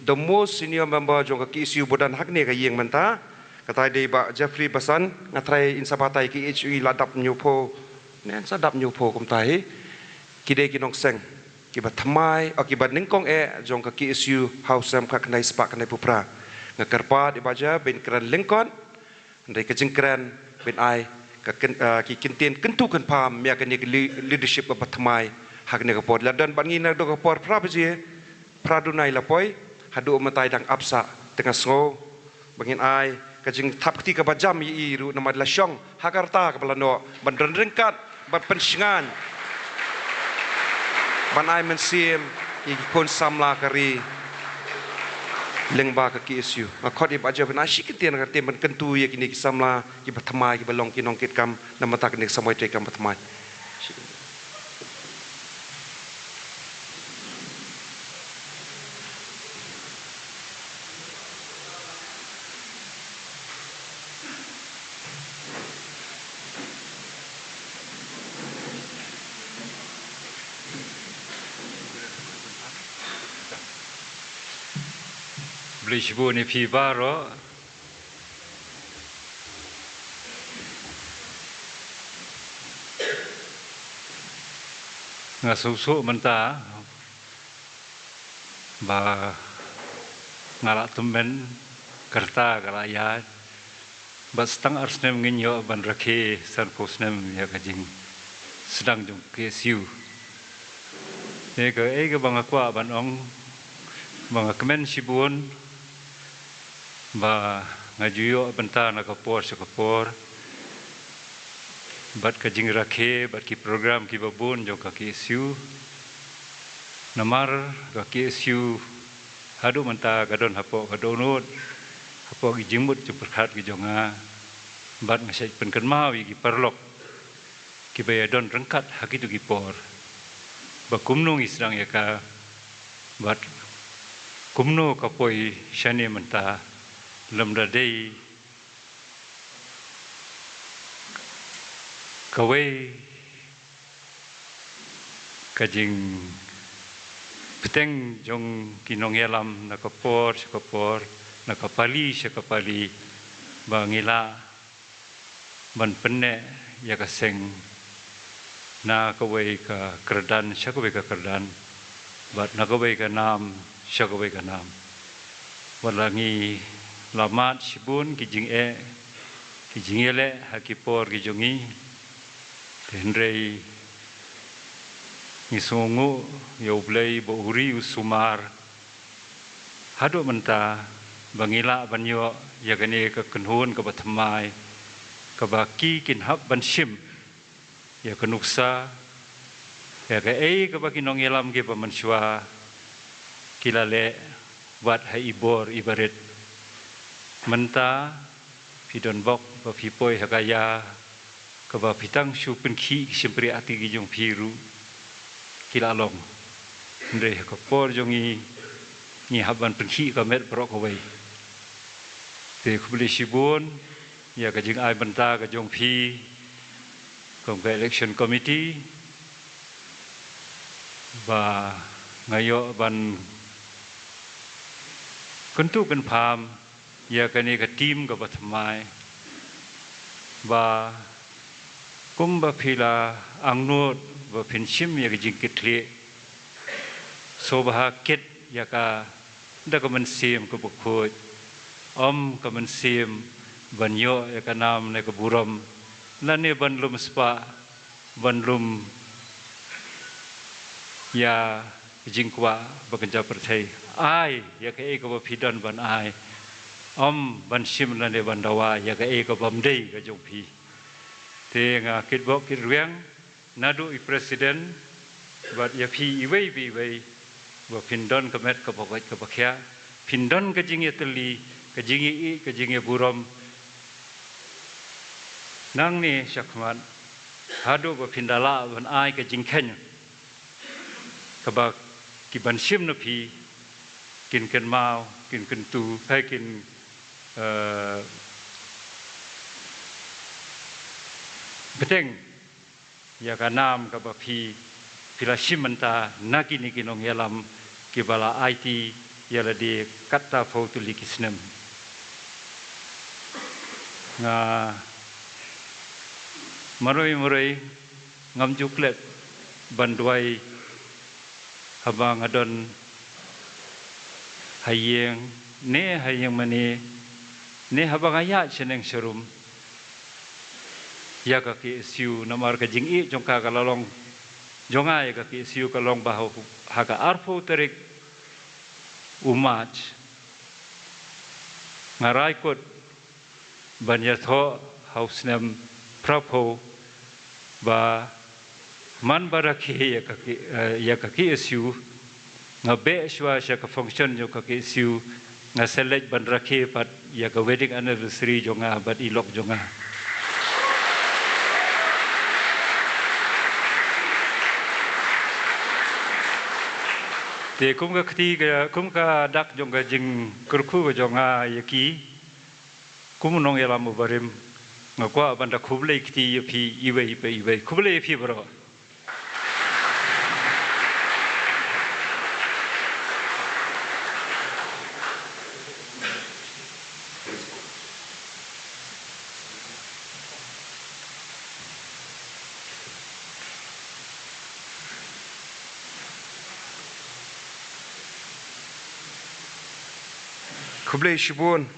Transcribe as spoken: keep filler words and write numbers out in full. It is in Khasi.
the most senior member jong ka K S U ba don ha kane ka ïing mynta. Kata dei Bah Jeffrey Basan, nga trai in sa batai ki H U I la dap hynñiewphew. Ne sa dap hynñiewphew kumta hi. Ki dei ki nongseng kiba thymmai, o kiba nyngkong eh jong ka K S U ha u snem khatkhyndai spah khyndaiphew phra. Nga kyrpad ïa Bah Jeff ban kren lyngkot. Hynrei ka jingkren ban ai ka kin-, ah, ki kyntien kyntu kynpham ïa kane ka li-, leadership kaba thymmai ha kane ka por. La don bad ngi naduh ka por phra baje, phra duna la poi, haduh mynta i dang ap sah. Te nga sngew ba ngin ai ka jingthap kti kaba jam ïa i ruh namar la shong ha ka rta kaba la noh ban don ryngkat, ban pynshngaiñ, ban ai mynsiem ïa ki khun samla ka ri lyngba ka K S U. Nga khot ïa Bah Jeff ban ai shi kyntien ka ktien ban kyntu ïa kine ki samla kiba thymmai, kiba long ki nongkitkam na mynta kane ka samoi treikam ba thymmai. Khublei shibun ïa phi baroh. Nga sngewsuk mynta ba nga la tymmen, ka rta ka la ïaid, bad sa tang ar snem ngin ïoh ban rakhe sanphew snem ïa ka jingsdang jong K S U. Te kaei kaba nga kwah ban ong, ba nga kmen shibun ba nga ju ïoh bynta na ka por sha ka por bad ka jingrakhe bad ki program kiba bun jong ka K S U. Namar ka K S U haduh mynta ka don hapoh ka dohnud, hapoh ki jingmut jingpyrkhat ki jong nga. Bad nga shait pynkynmaw ïa ki paralok kiba ïa don ryngkat ha kito ki por ba kumno ngi sdang ïa ka, bad kumno ka poi shane mynta, lymda dei kawei ka jingpyrshang jong ki nongïalam na ka por sha ka por, na ka pali sha ka pali, ba ngi lah ban pynneh ïa ka seng na kawei ka kyrdan sha kawei ka kyrdan, bad na kawei ka nam sha kawei ka nam. Wat la ngi la mad shibun ki jingeh, ki jingïaleh ha ki por ki jong ngi, te hynrei ngi sngewnguh ïa U Blei ba u ri u sumar haduh mynta ba ngi lah ban ïoh ïa kane ka kynhun kaba thymmai, kaba ki kin hap ban shim ïa ka nuksa, ïa kaei kaba ki nongïalam kiba mynshuwa ki la leh wat ha i bor i barit. Mynta phi don bok ba phi poi ha ka ïa kaba phi tang shu pynkhih ki shympriahti ki jong phi ruh ki la long. Hynrei ha ka por jong ngi, ngi hap ban pynkhih ka met baroh kawei. Te khublei shibun ïa ka jingai bynta ka jong phi kum ka election committee, ba nga ïoh ban kyntu kynpham ïa kane ka team kaba thymmai, ba kumba phi la angnud ba phin shim ïa ka jingkitkhlieh, sngewbha kit ïa ka da ka mynsiem kaba khuid, ym ka mynsiem ban ïoh ïa ka nam ne ka burom, lane ban lum spah, ban lum ïa ka jingkwah ba kynja pyrthei. Ai ïa kaei kaba phi don ban ai, ym ban shim lane ban dawa ïa kaei kabym dei ka jong phi. Te nga kitbok kitrwiang naduh i president bad ïa phi iwei pa iwei, ba phin don ka met kaba koit kaba khiah, phin don ka jingïatylli, ka jingïaieit, ka jingïaburom nangne shakhmat, haduh ba phin da lah ban ai ka jingkheiñ kaba ki ban shim na phi kin kynmaw, kin kyntu, hai kin, eh, bteng ïa ka nam kaba phi, phi la shim mynta na kine ki nongïalam kiba la aiti ïa lade katta phew tylli ki snem. Nga marwei marwei ngam ju klet ban duwai haba nga don ha ïing ne ha ïing mane ne haba nga ïaid shaneng sharum ïa ka K S U, namar ka jingïeit jong ka ka la long, jong nga ïa ka K S U ka long ba ha, ha ka arphew tarik u March nga rai kut ban ïathoh ha u snem phraphew ba man ba rakhe ïa ka K-, eh, ïa ka K S U, nga beh shuwa sha ka function jong ka K S U, nga select ban rakhe pat ïa ka wedding anniversary jong nga bad i lok jong nga. Te kum ka kti ka, kum ka dak jong ka jingkyrkhu ka jong nga ïa ki, kum u nongïalam u barim, nga kwah ban da khublei kti ïa phi iwei pa iwei. Khublei ïa phi baroh. Khublei shibun.